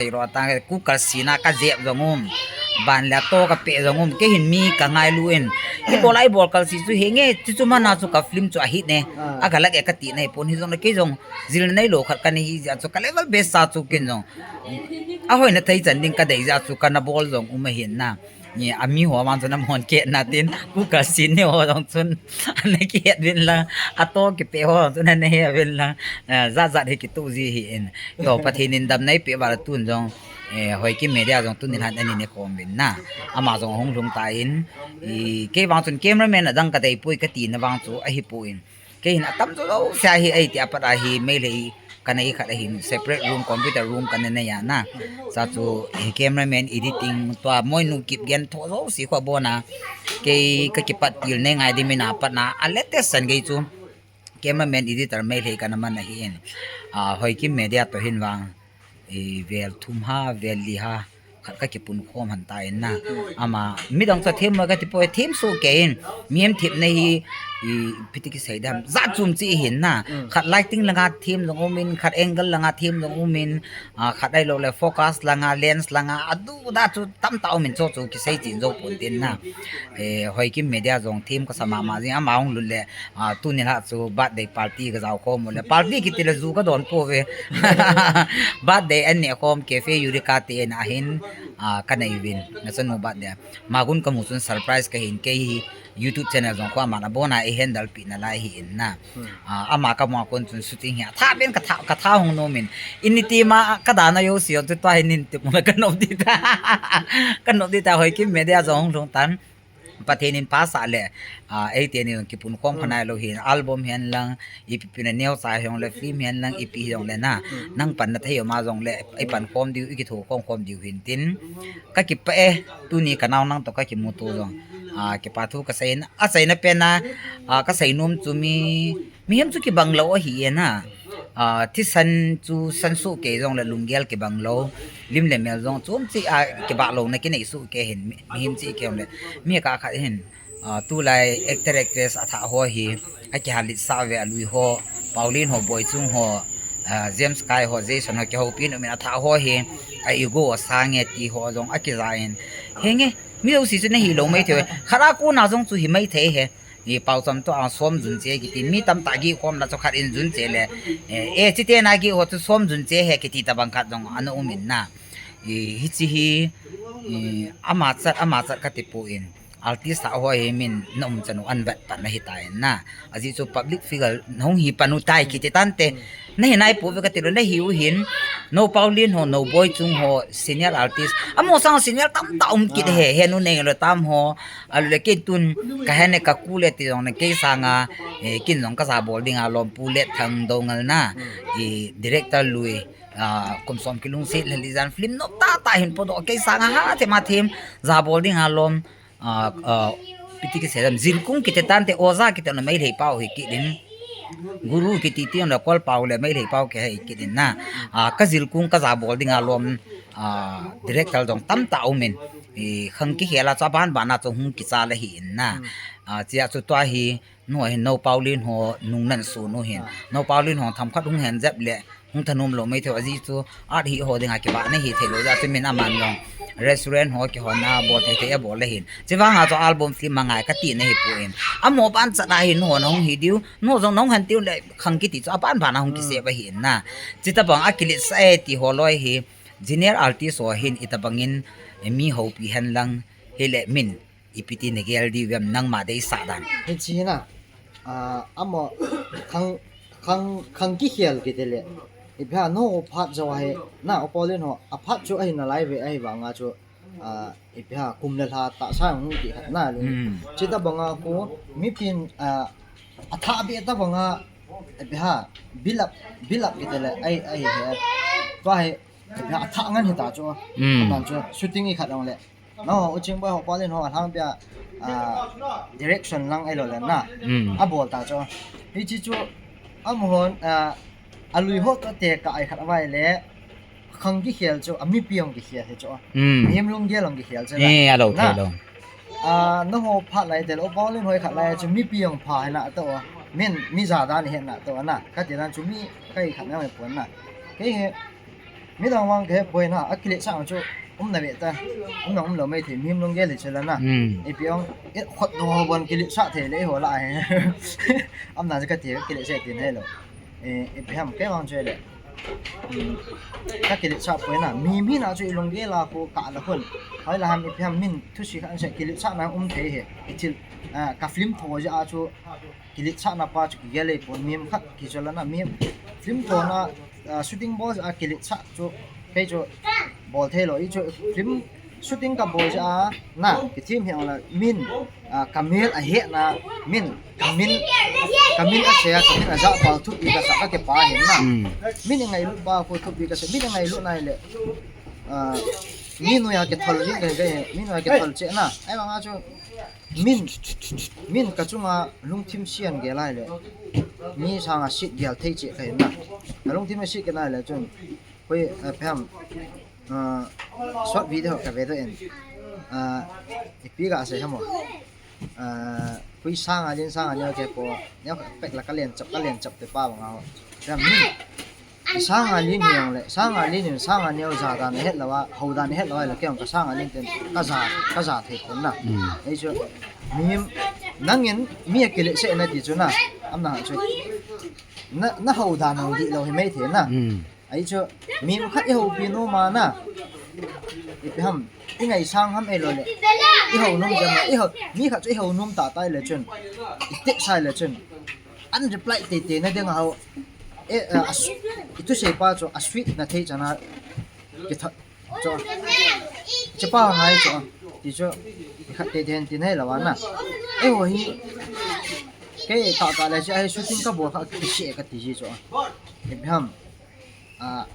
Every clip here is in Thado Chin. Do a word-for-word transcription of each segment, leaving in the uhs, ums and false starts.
Sei lo ta ku kal sina ka jep jong um. Ban la to ka pe jong um. Kei hin mi ka ngailu in. I bol ai bol kal si chu hi nge. Chu chu mana chu ka film chu a hit ne. A ka lak e ka ti nei pon hi jong na kei jong. Jil nei lo khat ka nei hi ja chu ka level best sa chu kin jong. A hoi na thei chan ding ka dei ja chu ka na bol jong um a hin na. Ni a mi ho man chu na mon ke na tin. Ku kal sin ni ho jong chun. Ana ki het vin la. A to ki pe ho jong chun ana he vin la. Za za hi ki tu ji hi in. Yo, Pathen in dam nei pe val tun jong, eh, Hoikim Media jong tun in han ani ne khom vin na. Ama jong hung lhung ta in, i, kei vang chun cameraman adang ka dei pui ka ti na vang chu ahi pu in. Kei hin atam jo jo sia hi ei ti apat a hi mei lei ka nei khat ahin separate room, computer room ka nei ya na. Sa chu, eh, cameraman editing tua moi nu kip gen tho jo si kho bona. Kei ka kipat til nei ngai di mina pat na a latest san gei chu. Cameraman editor mei lei ka na man ahi in. Ah, Hoikim Media to hin vang. I vel thum ha, vel li ha, khat ka kipun khom han ta in na. Ama, midang cha them ma ka ti poi, them su ke in. Mihem them na hi, i piti ki sei dam, za chum chi hin na. Khat lighting langa them jong um in, khat angle langa them jong um in, a, khat ai lo le focus langa, lens langa, a du da chu tam ta um in cho chu ki sei chin jo pon tin na. E, Hoikim Media jong them ka sa ma ma jing, ama hung lut le, a, tu ni la chu birthday party ka jao khom le. Party ki ti le ju ka don po ve. Birthday an ne khom cafe Eureka te na hin, a, ka nei vin. Na chanu birthday. Magun ka mu chun surprise ka hin kei hi YouTube channel jong ko ama na bona e handle pi na lai hi in na. A, ama ka mo kon chun shooting hi. Tha ben ka tha, ka tha hung no min. Ini ti ma ka da na yo si yo tu ta hin in ti ma ka no di ta. Ka no di ta Hoikim Media jong hung lhung tan. Pathen in pha sa le, a, ei te ni kipun khom khanai lo hin, album hen lang, ipi pi na neo sa hiong le, film hen lang, ipi hiong le na, nang pan na thei ma jong le, ei pan khom diu, i kitho khom khom diu hin tin, ka kipa e, tu ni ka nau nang to ka kimu tu jong, a, kipa thu ka sei na, a sei na pe na, a, ka sei num chu mi, Mihem chu kibang lo ahi e na. A, thisan chu san su ke jong le lunggel kibang lo. Lim le mel jong chom chi a kibah lo na kinei su ke hin mi, mihem chi ke jong le. Mi ka khat hin, a, tulai actor actress a tha ho hi. A kihalit sa ve a lui ho. Pauline ho, Boichung ho, a, James Kai ho, Jason ho kihoupi in um in a tha ho hi. A ego a sang e ti ho jong a kiza in. Henge, mi lo si chu na hi lo mai thei. Khara ko na jong chu hi mai thei he. I pau cham to a som jun che kiti mi tam ta gi khom la chu khat in jun che le, eh, eh, chi te na gi ho chu som jun che he kiti ta bang khat jong ana um in na. I hi chi hi, i ama chat, ama chat ka ti pu in. Artist a ho hi min na um chanu an vat pan na hi ta in na. A ji chu public figure na hung hi panu tai kiti tan te. Na hi nai pu ve ka ti lo na hi u hin. No Pauline ho, no Boichung ho, senior artist. Amo sang senior tam ta um kit he, he nu nei lo tam ho. Alu le kei tun ka hene ka ku le ti jong le kei sanga, eh, kin jong ka ja bol ding a lom pu le thang do ngal na, i director lui, a, kum som kilung sit le li jan film no ta ta hin po do kei sanga ha the ma them ja bol ding a lom, a, a, piti ki se dam jin kung ki te tan te oja ki te no mai lei pau hi ki din. Guru kiti ti na kol pau le mai lei pau ke hai ki din na. A, ka jil kung ka ja bol ding a lom, a, director jong tam ta um in. I khang ki hela cha ban ban na chu hung ki cha le hi in na. A, chia chu tua hi no hin no Pauline ho nung nan su no hin. No Pauline ho tham khat hung hen jep le hung thanum lo mai thei a ji chu art hi ho ding a ki ba na hi thei lo ja chu min a man jong. Restaurant ho ki ho na bol thei thei a bol le hin. Chi vang a chu album film ma ngai ka ti na hi pu in. A mo ban cha da hin ho na hung hi diu. No jong nong han tiu le khang kiti chu apan ban a hung kise ba hi na. Chi ta bang a kilit sa e ti ho loi hi. Junior artist ho hin i ta bangin, eh, mi ho pi hen lang hi le min i piti ne gel di vem nang ma dei sa dan. Hi chi na. A, amo khang, khang, khang ki hial ki te le. I pha no phat jo he na o polin ho a phat chu ahi na lai ve ahi vang a chu. A, i pha kum le hla ta sa hung ki khat na lu. Chi ta bang a ko mi pin, a, a tha be ta bang a, i pha bilap, bilap ki te le ai, ai he. Pa he, i pha a tha ngan he ta chu. Tan chu shooting i khat ong le. No, u ching ba ho polin ho a hlang pia, a, direction lang ai lo le na. A bol ta chu. Hi chi chu, a mo hon, a, a lui ho to te ka ai khat a vai le. Khang ki hial chu, a mi pi ong ki hial he chu. Mihem lung gel ong ki hial chu. Eh, a lo thei lo. A, no ho phat lai te lo, polin hoi khat lai chu, mi pi ong pha he na to. Min, mi ja dan he na to na. Ka ti dan chu mi, kai khat na mai pon na. Kei he, Midang vang kahe poi na, akiletsah chu umna ve ta. Umna umlou mai thei, mihem lunggel hi chu la na. Hmm. Ipi ong, i khut do ho bon kiletsah thei le ho la he. Amna chu kati, kiletsah tin hello. Eh, ipi ham, kei vang chu le. Hmm. Kakiletsah poi na, mihem hina chu i lunggel a khu kala khun. Hoilai ham ipi ham min thusi khat se kiletsahna um thei he. I thil, ah, ka film tho jeh a chu kiletsahna pa chu kigel ei pon, mihem khat kijola na, mihem film thona, ah, shooting bol jeh a kiletsah chu kei chu bol thei lou, i chu film shooting kabol jeh a na, kithem hi ong la min, ah, kamel ahetna, min, kamin, kamin asei a, kamin ajah pa thupi kasa, kakipah hin na. Hmm. Min ingailut pa khu thupi kasa, min ingailut nai le, ah, mi noiya kithol jing kei, kei, mi noiya kithol cheh na. Ahivang a chu Min, min kachunga lungthim sian gel lai le. Mi sanga sit gel thei cheh kahi na. Kalungthim a sit gel lai le chun. Koi, eh, ipi ham, ah, short video kave doh in. Ah, ipi kasei ham o. Ah, koi sanga lin sanga neo kei po. Neo pek la kalen chap, kalen chap te pa bang a ho. Ipi ham min. Sanga lin hi ong le, sanga lin hi, sanga neo ja dan ahet lou a, hou dan ahet lou a le, kei ong ka sanga lin ten, kaja, kaja thei pon na. Hmm. Ahi chu, mihem, nangin, mi akiletsah na ti chu na, amna chu. Na, na hou dan ong dih lou hi mai thei na. Hmm. Ahi chu, mihem khat i houpi nom a na. Ipi ham, i ngaisang ham ei lou le. I hou nom jam a, i hou, mi khat chu i hou nom tah tah le chun. I tepsa le chun. An reply teitei na ding a ho. Eh, eh, a su-, i thusei pa chu a sweet na thei chan a. Kitha-, chu. Chu pa ngai chu. Ti chu. I khat teitei ti nei lou a na. Eh, ho hi. Kei ka ka le chu, ai shooting kabol kha kise kati ji chu. Ipi ham. Ah,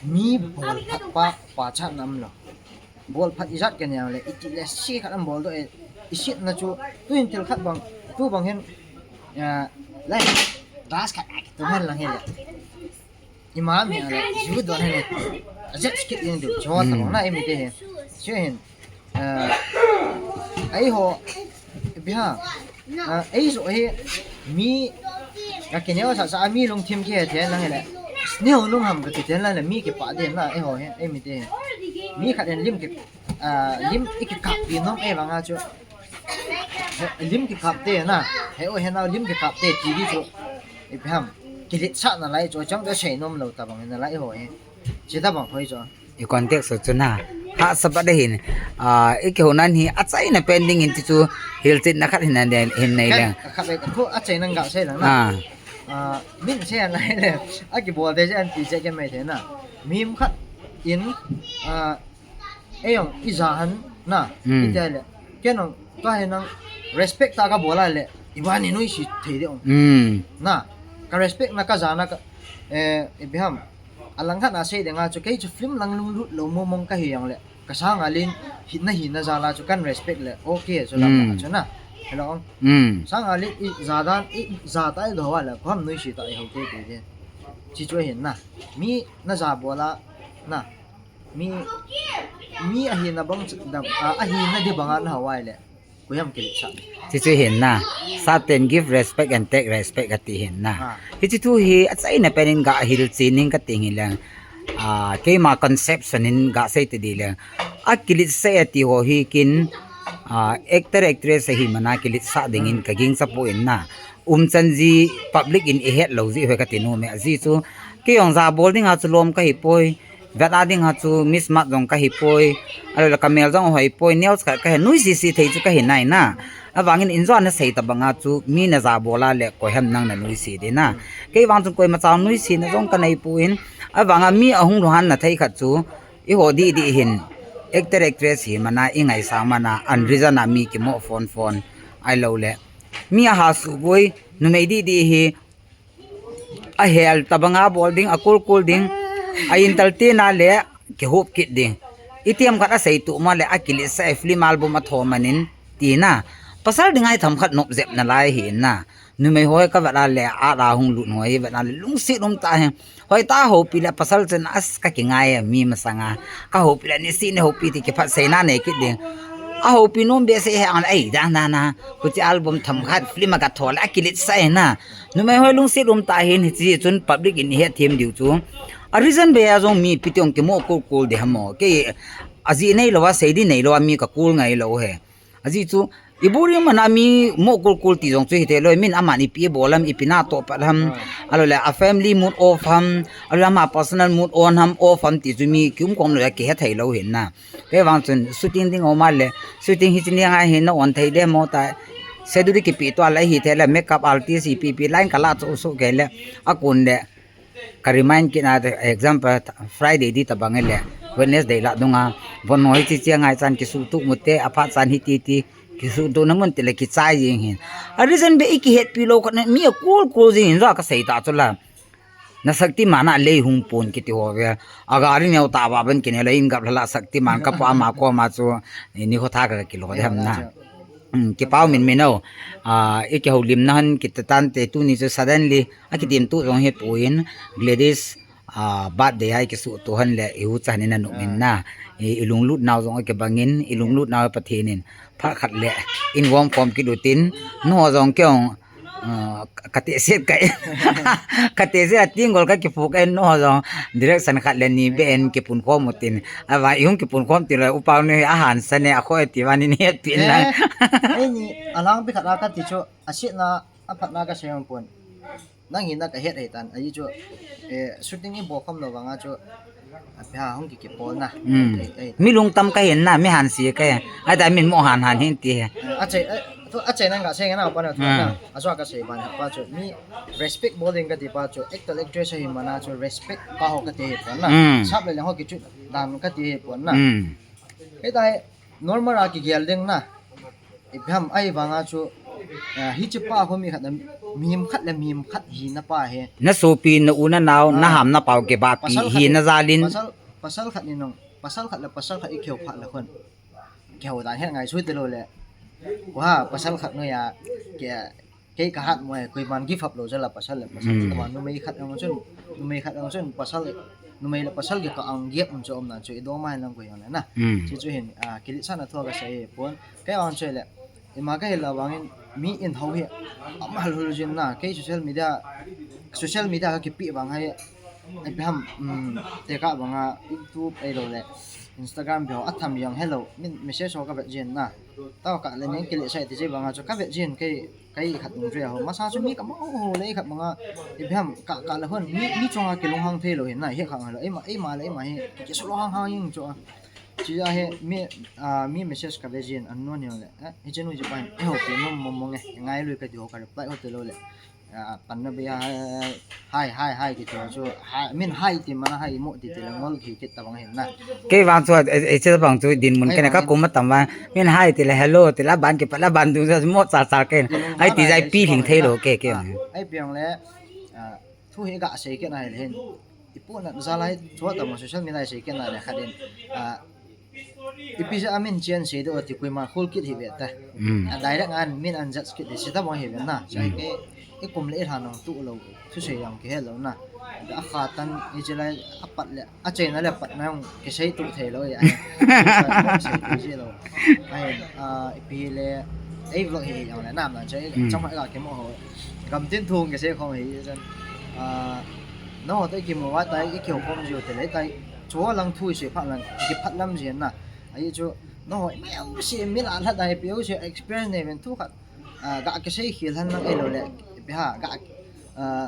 mi bol phat pa, pachat na um lou. Bol phat ijat ka neo le, iti le se khat an bol doh e, i sit na chu, tuin thil khat bang, tu bang hin, ah, lai, das khat a kitu hen lang hi le. Ima mi a le, ju don hen le. A jet skip in du, jo ta bang na imi te hen. Che hen. Ah, ahi ho, ipi ham. Ah, ei jo hi, mi, ka kineo sa sa, mi lungthim kihe thei lang le. Neo lung ham ka kiti lang le, mi kipah den na, ei ho hi, ei mi te. Mi khat in lim ki, ah, lim i kikap pi nom ei vang a chu. He, lim kikap te na, he o he nau lim kikap te ti di chu. Ipi ham, kiletsah na lai chu, chang ka sei nom lou ta bang na lai ho hi. Chi ta bang hoi chu. I contact su chu na. Hahsa ba de hin. Ah, i kihou nan hi achaina pen ding in ti chu hilchetna khat hin nei, hin nei leng. Khat, khat, khu achaina nga sei lang na. Ah. Ah, min sei an lai le. A kibol te sei an ti sei ke mai the na. Mihem khat in, ah, ei ong i ja han na. Hmm. I te le. Ken ong ka he nang respect ta ka bol a le. I van i nuisi thei de ong. Hmm. Na. Ka respect na ka ja na ka, eh, ipi ham. A lang khat na sei ding a chu kei chu film lang lunglut lou mong mong ka hi jong le, ka sanga lin, hi na hi na jal a chu kan respect le, okay chu lam Hmm. na chu na. Hello. Hmm. Sanga lin i ja dan, i ja ta i do wa le, ko ham nuisi ta i ho te te de. Chi chu hin na. Mi na ja bol a, na. Mi, mi a hi na bang chu dam, a, a hi na di bang a na hawai le. Koi ham kiletsah. Chi chu hin na. Satan give respect and take respect ati hin na. Ah. Hichi thu hi achaina pen in ga hilchen in ka ting hi leng. Ah, keima conception in ga sei te di leng. A kiletsah ati ho hi kin, ah, actor actress ahi mana kiletsah ding in ka ging sa poi na. Umchan ji public in i het lou ji ho ka ti nom e ji chu. Kei jong ja bol ding a chu lom ka hi poi. Vet a ding a chu mismatch jong ka hi poi. Ahilou le ka mel jong hoi poi. News khat ka he nuisi si thei chu ka hi nai na. Avangin in jong na sei ta bang a chu mi na ja bol a le koi ham nang na nuisi de na. Kei vang chun koima cha nuisi na jong ka nei poi. Avang a mi ahung lunghan na thei khat chu i ho di di hin actor actress hi mana i ngaisang mana an reason a mi kimo phone phone. Ahilou le. Mi a ha su boi numei di di hi A hel tabang a bol ding, a kul kul ding, a entertain a le kihup kit ding. Itiham khat a sei tu ma le a kiletsah e film album a tho manin tina. Pasal ding a itham khat nop jep na lai hi na. Numei hoi ka vet a le a la hung lut hoi vet a le lungset um ta hi. Hoi ta houpi le pasal chen as ka kingai a mi masanga. Ka houpi le nisi ni houpi ti kiphat sei na nei kit ding. A houpi nom be se he ang le ei dan dan na. Kuchi album tham khat film a ka tho le a kiletsah e na. Numei hoi lungset um ta hin hichi chun public in i het them diu chu. A reason bei a jong mi ipi ti jong kimo kul kul de ham o. Kei ajeh neilou a, sei di neilou a mi ka kul ngai lou he. Ajeh chu, iboring mana mi mo kul kul ti jong chu hithei lou, min aman ipi bol ham, ipi na toh pat ham, alou le a family mood off ham, alou le ama personal mood on ham, off ham ti chu mi kium kom lou a kihe thei lou hin na. Kei vang chun shooting ding um a le, shooting hiche ni ngai hin na on thei de mo ta, schedule kipe to a le hithei le makeup artist ipi ipi line ka la chu su kei le, akun le, ka remind kit na, example, Friday di tabang le, Wednesday la dunga, von noi chi chi ngai chan kisuhtuh mute, aphat chan hiti ti, kisuhtuh na mun ti le kichai jing hin. A reason bei i kihetpi lou khat na, mi a kul kul jing hin jo ka sei ta chu la. Na Shaktiman a lei hung pon kiti ho ve. A gari neo ta ba ban kine la in gap la la Shaktiman ka pa ma ko ma chu, ni ho tha ka kilo de ham na. Hmm, kipau min min o. Ah, i kihoulimna han kita tante tuni chu suddenly, a kitim tu jong hi puin Gladys, ah, birthday a i kisuhtuh han le i hucha han in a numin na. I, i lunglut nau jong a kibangin, i lunglut nau Pathen in. Phat khat le, in gom khom kit utin, no jong kei jong, ah, ka te set ka, ka te set a ting gol ka kipuk en no jong, direction khat le ni be en kipun khom utin. Ava i hung kipun khom ti le, upa nu hi a hansa ne, a khoi ti van in het pi na. Eh, eh, ni, a lang pi khat a ka ti chu, a sit na, a phat na ka sei pon. Nang hi na ka het hei tan, ahi chu, eh, shooting i bol khom lou vang a chu, a pia hung ki kipol na. Hmm. Eh, eh. Mi lungtam ka hin na, mi hansi ka hin. Ai ta min mo han han hin ti he. Eh, a chei, eh, tu, a chei nang ka sei na, pa na tu na. Hmm. A chu ka sei ban pa chu, mi respect bol ding ka ti pa chu, actor actress hi mana chu, respect ka ho ka ti hi pon na. Hmm. Sap le le ho ki chu dan ka ti hi pon na. Hmm. Hei ta hi, normal a kigel ding na. Ipi ham ahivang a chu, ah, hiche pa khu mi khat na, mihem khat le mihem khat hina pa hi. Na sopi, na u, na nau, na ham, na pau kibahpi, pasal khat hi na jal in. Pasal, pasal khat ni nong, pasal khat le pasal khat i kihou phat le khun. Kihou dan het ngai chu ti lou le. Ko ha, pasal khat noi a, ke, kei ka hat mo e, koiman give up lou jal a pasal le pasal. Hmm. Tuma numei khat jong chun, numei khat jong chun pasal, numei le pasal kikah a gap um chu um nan chu i dom a hin lang koi jong le na. Hmm. Chu chu hin, ah, kiletsahna thu ka sei pon. Kei vang chu le, ima ka hil a vangin mi in hou hi, ama hal hul jin na. Kei social media, social media ka kipi vang hi, ipi ham, um, te ka vang a YouTube ei lou le, Instagram bia a tham jong hello, min message ho ka vet jin na. Tao ka le ning kiletsah ti je vang a chu ka vet jin kei Kai khat nung chu ho, masa chu mi ka mo ho le khat manga, ipi ham ka, ka le hon, mi, mi chunga kilunghang thei lou hin na, hi khang lo, eima, eima le eima hi, ki, kisu lou hang hang jing chu a. Chi a hi, mi, ah, mi message ka ve jin, an non jong le, eh, hiche nu chu pa hin, eh, ho, pe nom mong mong e, ngai lui ka ti ho ka reply ho te lou le. Ah, pan na be a, Hi, hi, hi, kiti chu, hi, min hi ti mana hi mo ti ti le ngol ki kit tabang hin na. Kei vang chu, eh, eh, che bang chu dinmun kei na ka kum ma tam vang, min hi ti le hello ti la ban ki pa la ban du ja mo cha cha ken. Ai ti jai pi hing thei lou ke ke. Ah, ai piang le, ah, thu hi ka sei ke na hin. Ipu na ja lai chu ta ma social media sei ke na le kha din. Ah, Ipi ja amin chen sei do ti koima khol kit hi ve ta. Mm. A direct an min an judge kit hi sita mo hi ve na. Chai ke i kum le i lhan nong tu lo. Thu sei yang ke hello na. A kha tan i che lai a pat le a che na le pat na yong ke sei tu thei lo ya. Sei tu ji lo. Ai, a, ipi le ei vlog hi yang le nam na chai. Mm. Chang ma ga ke mo ho. Gam tin thung ke sei khong hi jan. A, no to ki mo wa tai i kyo khom ji te le tai. Chu lang thu sei pha lang ki phat lam ji na. Ahi chu, no, mi au si, mi la la dai pi au si, experience nei ven thu khat, ah, ga kisei khel han lang ei lou le, ipi ha, ga, ah,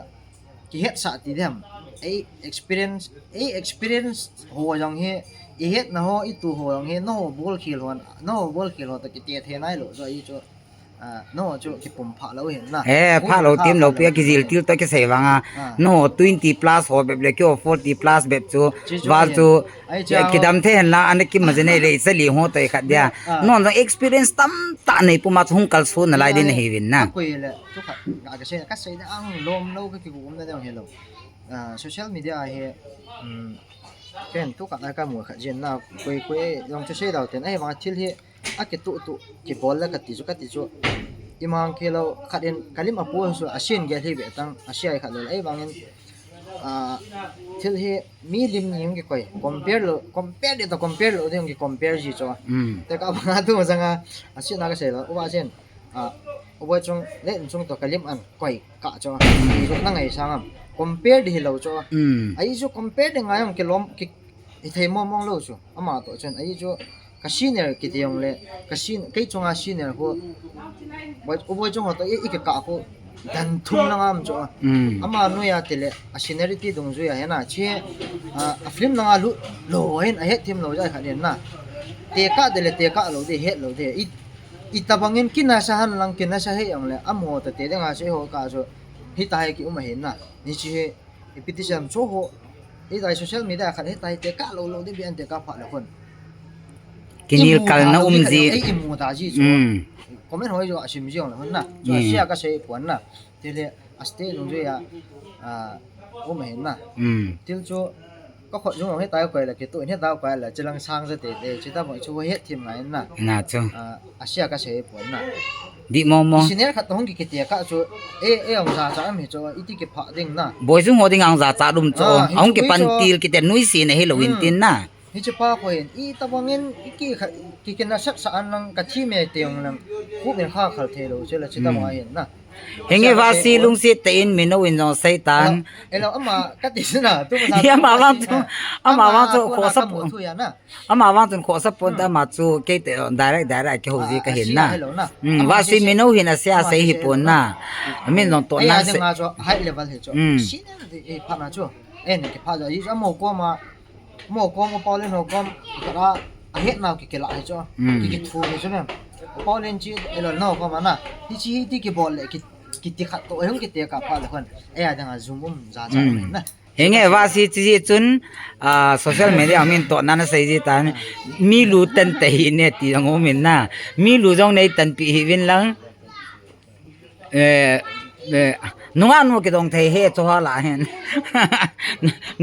kihetsah ti dem, ei experience, ei experience ho jong hi, i hetna ho, i tu ho jong hi, no bol khel hon, no bol khel ho to kiti thei nai lou, so ahi chu, Ah, no, chu kipum pha lou hin na. Eh, pha lou tim lou pi a kijil til to kisei vang a. Ah. No, twenty plus ho bep le kio forty plus bep chu. Chi chu val hin. Chu, ai, eh, chang kidam the hen la, ana kim ma je nei le, sa li ho to i khat dia. Ah. No, no experience tam ta nei puma chu hung kal su na lai din na hi vin na. Koi le, chu khat, ga ka sei, ka sei na ang lom lou ka ki gum na dong hello. Ah, social media hi, um, ken tu ka na ka mu kha jin na, koi koi long chu sei dau ten, ai vang thil hi, a kituh tuh, kibol le kati chu, kati chu. Imang kilo, khat in, kalim a pu su, a sin ge hi ve tang, a sia khat le, ei vangin, ah, thil hi, mi lim ni hung kikoi, compare lou, compare de to, compare lou de hung kicompare ji chu. Mm. Te ka bang a tu jang a, a sin a ka sei lou, uva sin, ah, Uboi chung le in chung to kalim an koi ka cho. Ni jo na ngai sang am. Compare di lo cho. Hmm. Ai jo compare di ngai am kilom ki i thei mong mong lo chu. Ama to chen ai chu ka senior kiti jong le ka sen-, kei chunga senior ho. Boi, u boi chung ho to i, i ka ka ho dan thum na ngam chu. Hmm. Ama noi a ti le a seniority dungjui a hena che, a, a film na nga lu lo hin a het thim lo jai kha den na. Te ka de le te ka lo de het lo de. I, i tabang in kinasa han lang kinasa he jong le a mo ta te de nga se ho ka chu. Hi ta he ki um a hin na. Ni chi he. I petition cho ho. I dai social media khat he tai te ka lo lo de bian te ka pha le khun. Kinel kal na um ji. I mu ta ji cho. Hmm. Comment hoi jo a sim ji ong le khun na. Cho sia ka sei puan na. Te le a state nung jo ya. A, um hin na. Hmm. Til cho ka khot jong he tai koi le ke tu he ta koi le chilang sang ja te te chi ta mo chu he thim ngai na. Na chu. A, a sia ka sei puan na. Di mo mo. Senior khat hung ki kiti ka chu, e, e, hung ja cha am hi chu, iti ki pha ding na. Boi jung ho ding ang ja cha dum chu. Ah, hung ki pan til ki te nui si na hi lo in tin na. Hi chu pa ko hin, i ta bang in, i ki kha, ki ki na sat sa an lang ka thi me te hung lang. Ku me kha khal the lo chu la chi ta ma hin na. Henge va si lung si te in mi no in jong sai tan. Elo ama ka ti na, tu ma. Ama vang chu, ama vang chu ko sa pu. Ama vang chun khosa pon ta ama chu kei te direct, direct kei ho ji ka hin na. Hmm, va si mi no hin a sia sei hi pon na. Min jong to na se. High level hi chu. Hmm. Senior di, eh, pha na chu. En ki pha jo. Hi jo mo ko ma. Mo ko mo Pauline ho ko. Ka ra a het na ki ke la hi chu. Hmm. Ki ki thu hi chu ne. Pauline chi elo no ko ma na. Hi chi hi ti ki bol le ki, ki ti khat to hung ki te ka pha le kon. E a dang a zoom um ja ja na. Henge va si chi chun, ah, social media min to na na sei ji tan. Mi lu tan te hi ne ti jong um in na. Mi lu jong nei tan pi hi vin lang. Eh, eh, nunga nu ki dong thei he cho ha la hen.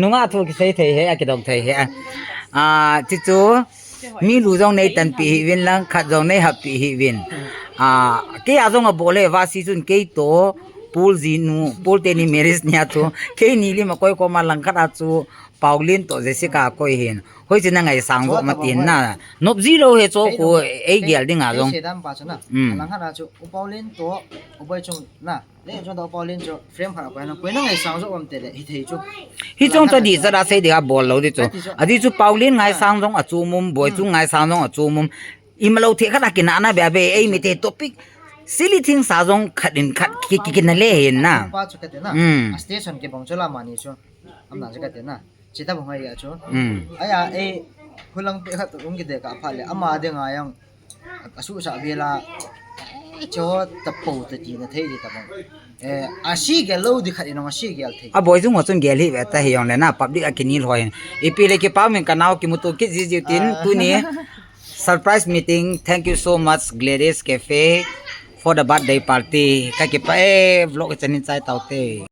Nunga thu ki sei thei he a ki dong thei he. Ah, chi chu Mi lu jong nei tan pi hi vin lang, khat jong nei hap pi hi vin. Ah, kei a jong a bol le va si chun kei to, Paul ji nu, Paul te ni marriage nia chu. Kei ni li ma koi ko ma lang khat a chu, Pauline to Jessica koi hin. Hoi chi na ngai sang jo ma tin na. Nop ji lo he cho ko, ei gel ding a jong. Kei se dam pa chu na. Hmm. Lang khat a chu, u Pauline to, u Boi chung na. Le, chong ta Pauline chu frame khat a koi na, koi na ngai sang jo um te le, hi thei chu. Hi chong ta di cha da sei di a bol lo di chu. Ati chu. Ati chu Pauline ngai sang jong a chu mum, Boi chu ngai sang jong a chu mum. I ma lo the khat a ki na na be be, ei mi te topic. Sili thing sa jong khat in khat ki, ki, ki na le hin na. Pa chu ka te na. Hmm. A station ki bang chu la ma ni chu. Am na chu ka te na. Chi ta bang ai a chu. Hmm. Ai a, ei, hulang pe khat um ki de ka pha le, ama de ngai ang. A su sa vela, eh, cho ta po ta ti na thei di ta bang. Eh, a si gel lo di khat i nong a si gel thei. A Boi jung ho chun gel hi ve ta hi jong le na public a ki ni lhoi. I pi le ki pa min ka nau ki mu tu ki ji ji tin tu ni. Surprise meeting. Thank you so much, Gladys Cafe, for the birthday party. Ka ki pa, eh, vlog i chanin chai tau te.